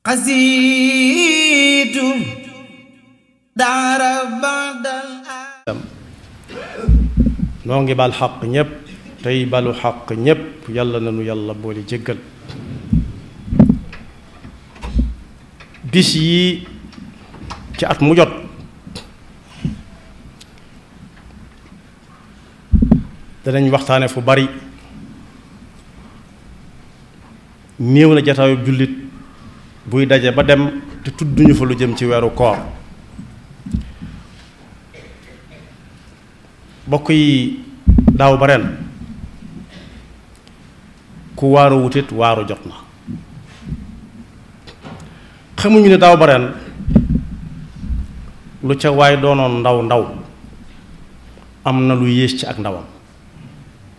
xasiitu daara badal noo ngi bal xaq ñépp tey balu xaq ñépp yàlla nanu yàlla boole jéggal bis yi ci at mu jot danañ waxtaane fu bari néew na jataayu jullit buy daje ba dem te tudduñu fa lu jëm ci weeru koor bokk yi daaw ba ren ku waaru wutit waaru jot na xamuñu ne daaw ba ren lu ca waay doonoon ndaw ndaw am na lu yées ci ak ndawam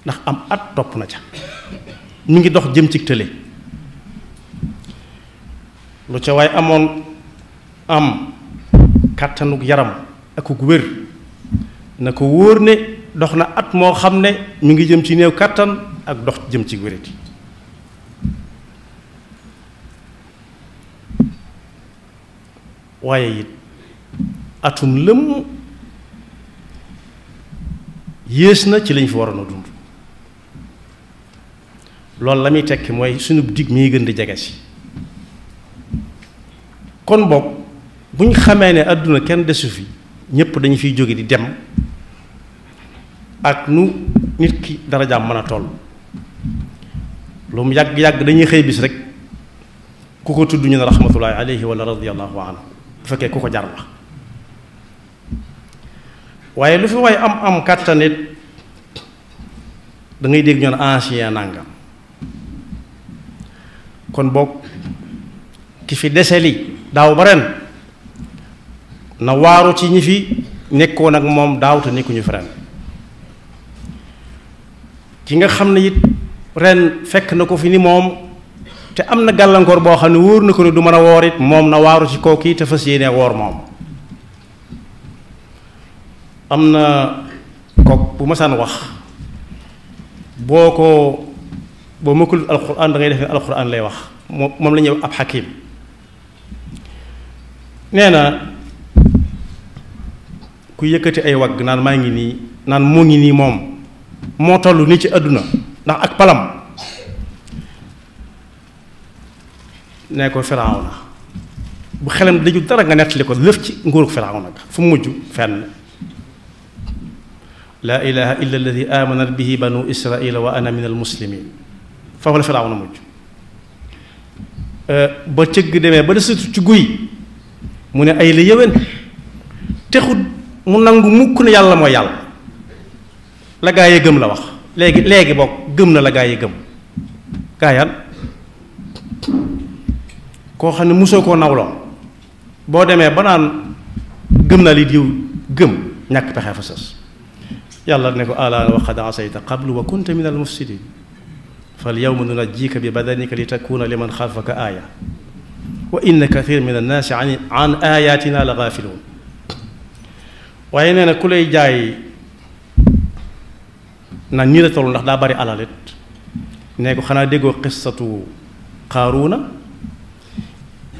ndax am at topp na ca mi ngi dox jëm ci tële lu ca waay amoon am kàttanug yaram ak gu wér na ko wóor ne dox na at moo xam ne mi ngi jëm ci néew kàttan ak dox jëm ci wérati waaye it atum lëmm yées na ci lañ fi waroon a dund loolu la muy tekki mooy sunu dig mi gën di jege si kon boog bu ñu xamee ne àdduna kenn desu fi ñépp dañu fiy jóge di dem ak nu nit ki darajaam mën a toll lu mu yàgg-yàgg dañuy xëy bis rek ku ko tudd ñu ne rahmatullahi alayhi wala radiyallahu anhu bu fekkee ku ko jar la waaye lu fi waaye am kàttanit da ngay dégg ñoon ancien nangam kon boog ki fi deseli daaw ba ren na waaru ci ñi fi nekkoon ak moom daaw te nekkuñu fi ren ki nga xam ne it ren fekk na ko fi ni moom te am na gàllankoor boo xam ne wóor na ko ne du mën a woor it moom na waaru ci kooku te fas yéene woor moom am na kook bu masaan wax boo mëkkul alquran da ngay def ne alquran lay wax moom la ñuy ab xakim nee na ku yëkkati ay wagg naan maa ngi nii naan moo ngi nii moom moo toll nii ci àdduna ndax ak palam nee ko Firawna bu xelam daju dara nga nettali ko lëf ci nguurug Firawna ga fu mujj fenn laa ilaha illa alladi amanat bihi banu israila wa ana min al muslimin foofu la Firawna mujj ba cëgg demee ba desatu ci guy mu ne ay la yëwén texut mu nangu mukk ne yàlla mooy yàlla la gaa yi gëm la wax léegi bokk gëm na la gaa yi gëm gaa yan koo xam ne mosoo koo nawloo boo demee ba naan gëm naa li diw gëm ñàkk pexe fa sës yàlla ne ko ala wa qad asayta qablu wa kunta min al mufsidin fal yawma nunajjika bi badanika li takuna liman xalfaka aaya wa inna kathir min annaasi an ayatina la gaafiluun waaye nee na ku lay jaay naan nii la toll ndax daa bari alalit nee ko xanaa déggoo qissatu qaaruuna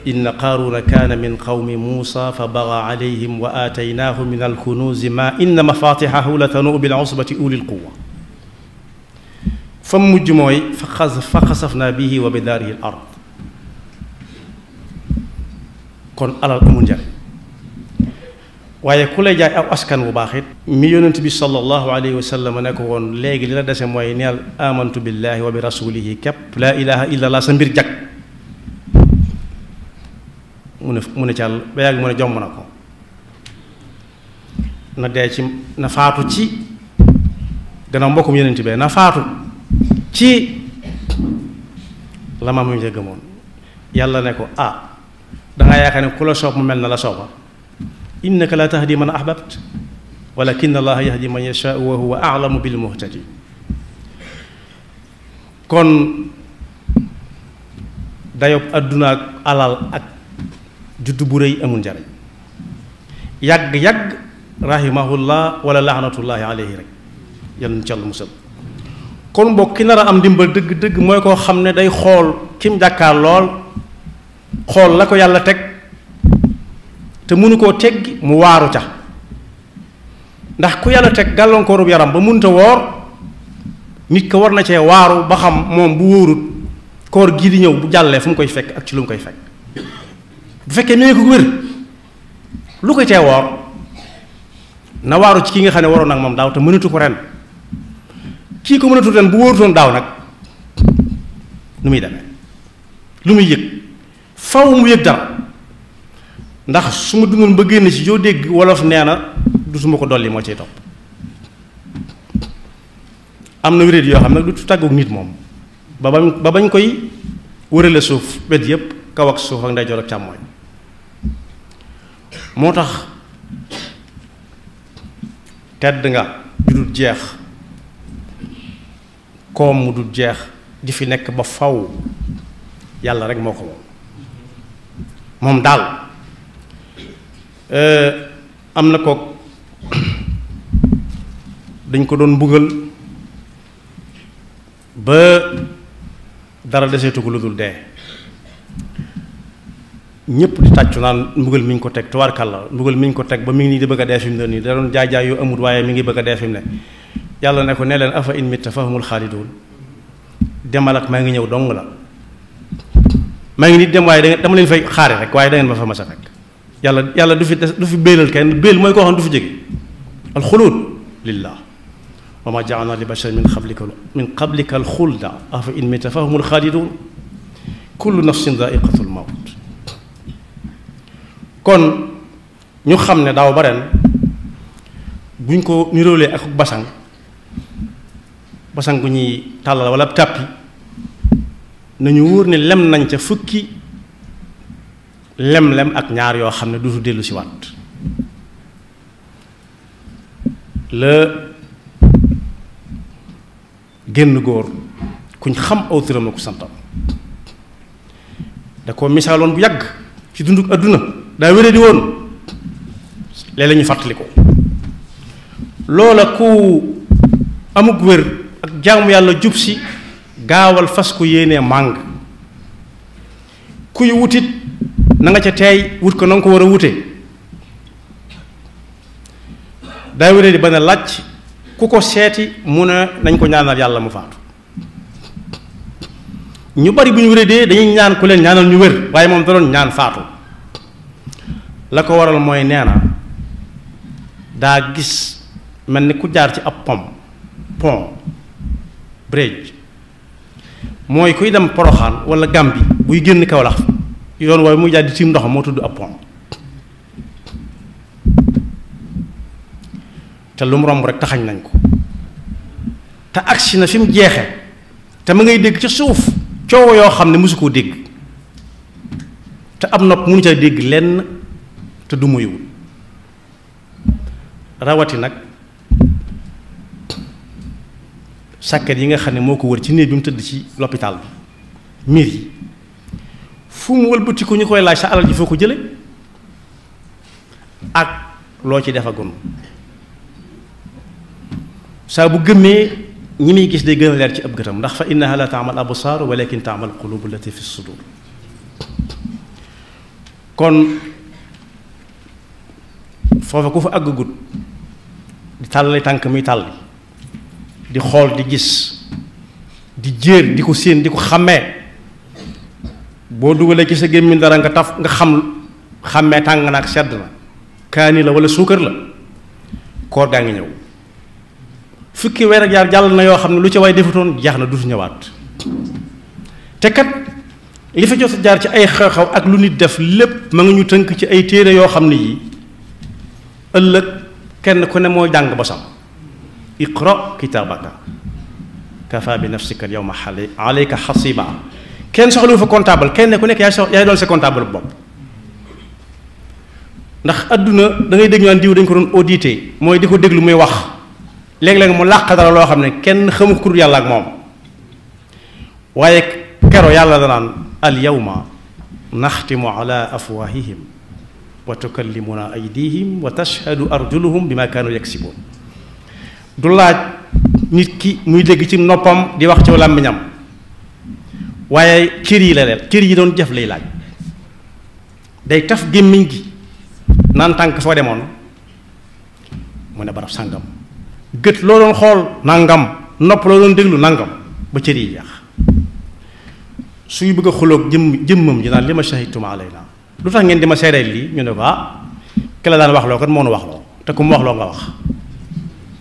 inna qaaruuna kaana min qawmi muusa fa bagaa alayhim wa aataynaahu min alkunuuzi ma inna mafatixahu la tanuu bil usbati ulil quwa fa mujj mooy fa xasafnaa bihi wa bi daarihi al ard kon alal amul njariñ waaye ku lay jaay aw askan bu baax it mi yonent bi sallallahu alayhi wa sallam ne ko woon léegi li la dese mooy neel amantu billahi wa bi rasulihi képp laa ilaha illa allah sa mbir jag mu ne càll ba yàgg mu ne jomb na ko na dee ci na faatu ci gannaaw mbokkum yonent bi na faatu ci la ma mu ca gëmoon yàlla ne ko dangaa yaakaar ne ku la soob mu mel na la sooba innaka la tahdi man ahbabt walakin allaha yahdi man yashaa wa huwa a'lamu bil muhtadin kon dayob àdduna ak alal ak juddu bu rëy amul njariñ yàgg-yàgg rahimahullah wala laanatullahi alayhi rek yàlla ci Yàlla musal kon mbokk ki nar a am ndimbal dëgg-dëgg mooy koo xam ne day xool kim jàkkaar lool xool la ko yàlla teg te mënu koo teggi mu waaru ca ndax ku yàlla teg gàllankoorub yaram ba mënta woor nit ko war na cee waaru ba xam moom bu wóorut koor gii di ñëw bu jàllee fu mu koy fekk ak ci lu mu koy fekk bu fekkee nee ko wér lu koy tee woor na waaru ci ki nga xam ne waroon nag moom daaw te mënatu ko ren kii ko mënatu ren bu wóorutoon daaw nag nu muy demee lu muy yëg faw mu yëg dara ndax su ma dundoon ba génn ci joo dégg wolof nee na du su ma ko dolli moo cay topp am na wéréet yoo xam nag du tàggoog nit moom ba bañ koy wërale suuf wet yépp kaw ak suuf ak ndeyjoor ak càmmooñ moo tax tedd nga ju dul jeex koom mu dul jeex di fi nekk ba faw yàlla rek moo ko moom daal am na ko dañ ko doon mbugal ba dara deseetu ko lu dul dee ñëpp di tàccu naan mbugal mi ñu ko teg tubaarkàlla mbugal mi ñu ko teg ba mi ngi nii di bëgg a dee fi mu ne nii da doon jaay yu amut waaye mi ngi bëgg a dee fi mu ne yàlla ne ko ne leen afa in mitta fahumul xaaliduun demal ak maa ngi ñëw dong la maa ngi nit dem waaye dama leen fay xaare rek waaye da ngeen ma fa mas a fekk yàlla du fi béelal kenn béel mooy koo xam du fi jóge alxuluud lillah wa ma ja'alna li basharin min qablika alxulda afa in mitta fahumul xaaliduun kullu nafsin daa'iqatul mawt kon ñu xam ne daaw ba ren buñ ko niróolee ak basang bu ñuy tàllal wala tàppi nañu wóor ne lem nañ ca fukki lem-lem ak ñaar yoo xam ne dutu dellu si waat la génn góor kuñ xam aw turam ko santam da ko misaaloon bu yàgg ci dunduk adduna daa wéré di woon léeg la ñu fàttali ko loola ku amuk wér ak jaamu yàlla jub si gaawal fas ko yéenee màng kuy wutit na nga ca teey wut ko na nga ko war a wute daa wéré di ba ne laaj ku ko seeti mu ne nañ ko ñaanal yàlla mu faatu ñu bari bu ñu wéré dee dañuy ñaan ku leen ñaanal ñu wér waaye moom da doon ñaan faatu la ko waral mooy nee na daa gis mel ni ku jaar ci ab pont bridge mooy kuy dem Poroxaan wala Gàmbi buy génn Kawlax yoon waaye muy jaar di tiim ndox moo tudd ab pont te lu mu romb rek taxañ nañ ko te agsi na fi mu jeexe te ma ngay dégg ca suuf coow yoo xam ne mosu koo dégg te ab nopp mënu ca dégg lenn te du muyuwul rawati nag sàkket yi nga xam ne moo ko wër ci néeg bi mu tëdd ci l'hôpital bi miir yi fu mu wëlbati ko ñu koy laaj sa alal ji foo ko jële ak loo ci defagun saa bu gëmmee ñi muy gis day gën a leer ci ab gëtam ndax fa innaha la taamal absaar walakin taamal qulubu allati fi sudur kon foofa ku fa àggagut di tàllali tànk muy tàll di xool di gis di jéer di ko séen di ko xàmmee boo dugalee ci sa gémmiñ dara nga taf nga xàmmee tàng na ak sedd na kaani la wala suukar la koor gaa ngi ñëw fukki weer ak yaar jàll na yoo xam ne lu ci waay defutoon jeex na du su ñëwaat te kat li fa jot jaar ci ay xew-xew ak lu nit def lépp ma nga ñu tënk ci ay téere yoo xam ne yi ëllëg kenn ku ne mooy jàng bosam iqra kitaabaka kafa bi nafsika al yawma alayka xasiba kenn soxlu fa comptable kenn ku nekk yaay doon sa comptable bopp ndax adduna da ngay dégg ñu naan diw dañ ko doon audité mooy di ko déglu muy wax léeg-léeg mu làq dara loo xam ne kenn xamu ko yàlla ak moom waaye kero yàlla danaan al yawma naxtimu ala afwahihim wa tukallimuna aydihim wa tashhadu arjuluhum bima kaanu yaksibuun du laaj nit ki muy dégg ci noppam di wax ci làmmiñam waaye cër yi la leen cër yi doon jëf lay laaj day taf gémmiñ gi naan tànk foo demoon mu ne barab sàngam gët loo doon xool nangam nopp loo doon déglu nangam ba cër yi jeex suy bëgg a xuloog jëmmam ji naan li ma shahidtum alayna lu tax ngeen di ma seedeel lii ñu ne ko ki la daan wax loo kat moo nu wax loo te ku mu wax loo nga wax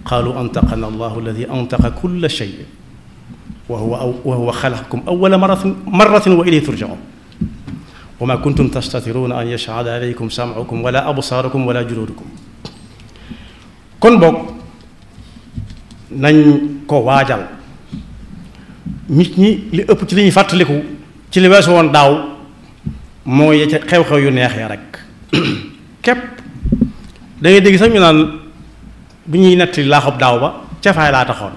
qaalu antaqana allahu alladi antaqa kulla shay wa huwa xalaqakum awwala marratin wa ilayhi turjaun wa ma kuntum tastatiruna an yashhada alaykum sam'ukum wala absaarukum wala juludukum kon boog nañ ko waajal nit ñi li ëpp ci li ñuy fàttaliku ci li weesu woon daaw mooy ca xew-xew yu neex ya rek képp da ngay dégg sax ñu naan bu ñuy nettali laaxub daaw ba cafaay laa taxoon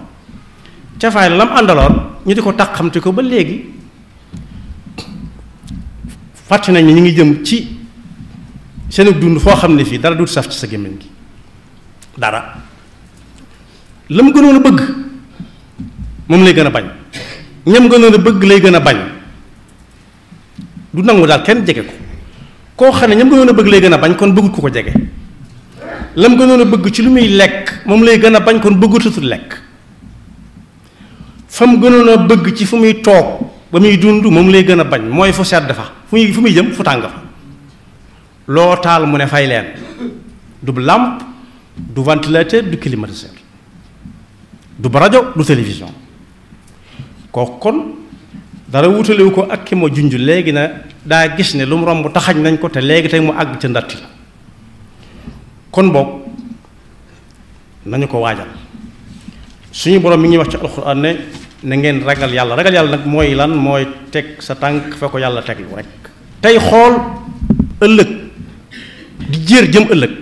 cafaay la lam àndaloon ñu di ko tax xamte ko ba léegi fàtte nañ ñu ngi jëm ci seen dund foo xam ne fii dara du saf ci sa gémmiñ gi dara la mu gënoon a bëgg moom lay gën a bañ ñam gënoon a bëgg lay gën a bañ du nangu daal kenn jege ko koo xam ne ñam gënoon a bëgg lay gën a bañ kon bëggut ku ko jege lam gënoon a bëgg ci lu muy lekk moom lay gën a bañ kon bëggutatul lekk fa mu gënoon a bëgg ci fu muy toog ba muy dund moom lay gën a bañ mooy fu sedd fa fu muy jëm fu tàng fa loo taal mu ne fay leen du lampe du ventilateur du climatiseur du rajo du télévision kooku kon dara wutalewu ko ak ki ma junj léegi na daa gis ne lu mu romb taxañ nañ ko te léegi tey mu àgg ca ndatti la kon boog nañu ko waajal suñu borom mi ngi wax ci alxuraan ne na ngeen ragal yàlla nag mooy lan mooy teg sa tànk fa ko yàlla teglu rek tey xool ëllëg di jéer jëm ëllëg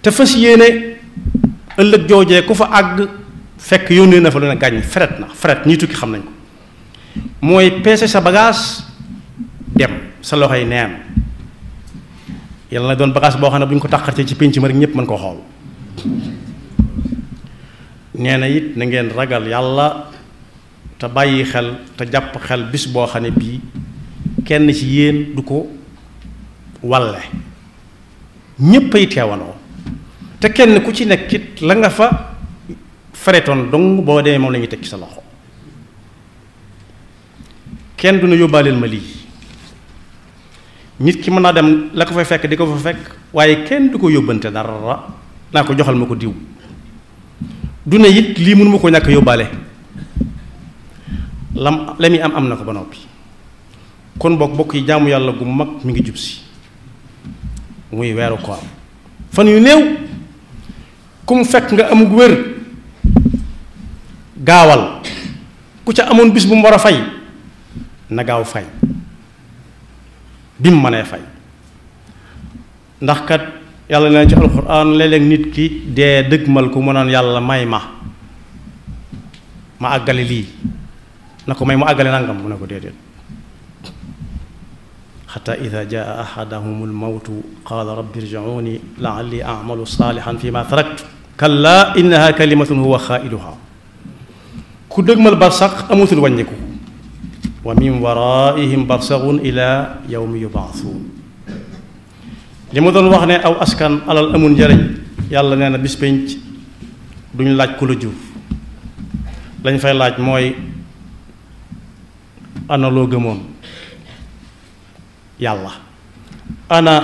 te fas yéene ëllëg joojee ku fa àgg fekk yónnee na fa lu ne gàññ fret ñi tukki xam nañ ko mooy peese sa bagage dem sa loxoy neen yàlla na doon bagage boo xam ne bu ñu ko tàqartee ci pénc ma rek ñépp mën koo xool nee na it na ngeen ragal yàlla te bàyyi xel te jàpp xel bis boo xam ne bii kenn ci yéen du ko walle ñépp ay teewandoo te kenn ku ci nekk it la nga fa feretoon dong boo demee moom la ñuy teg ci sa loxo kenn du na yóbbaaleel ma lii nit ki mën naa dem la ko fay fekk di ko fa fekk waaye kenn du ko yóbbante dara naa ko joxal ma ko diw du ne it lii mënu ma ko ñàkk yóbbaale la muy am na ko ba noppi kon bokk yi jaamu yàlla gu mag mi ngi jub si muy weeru koor fan yu néew ku mu fekk nga amug wér gaawal ku ca amoon bis bu mu war a fay na gaaw fay bi mu mënee fay ndax kat yàlla nee na ci alxuraan léeg-léeg nit ki dee dëgmal ko mu naan yàlla may ma àggale lii na ko may mu àggale nangam mu ne ko déedéet xata ida jaa ahadahum almawtu qaala rabbi irji'uuni la'alli a'malu saalihan fi ma taraktu kalla innaha kalimatun huwa xaa'iluha ku dëgmal barsax amutul wàññiku wa min waraihim barsaxun ila yawmi yubaasuun li ma doon wax ne aw askan alal amul njariñ yàlla nee na bis penc duñu laaj ku la jur lañ fay laaj mooy ana loo gëmoon yàlla ana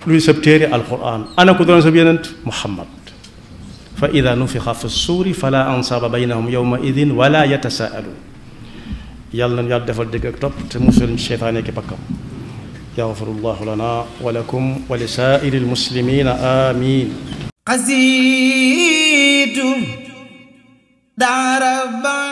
luy sab téere alquran ana ku doon sab yenent muhammad fa ida nufixa fi suuri fala ansaaba baynahum yawma idin wala yatasaaluun yàlla na yàlla defal dégg ak topp te musul seytaane ki bakkam yaxfirullahu lana wa lakum wa li saa'iri almuslimina amin qasiitu daa rabban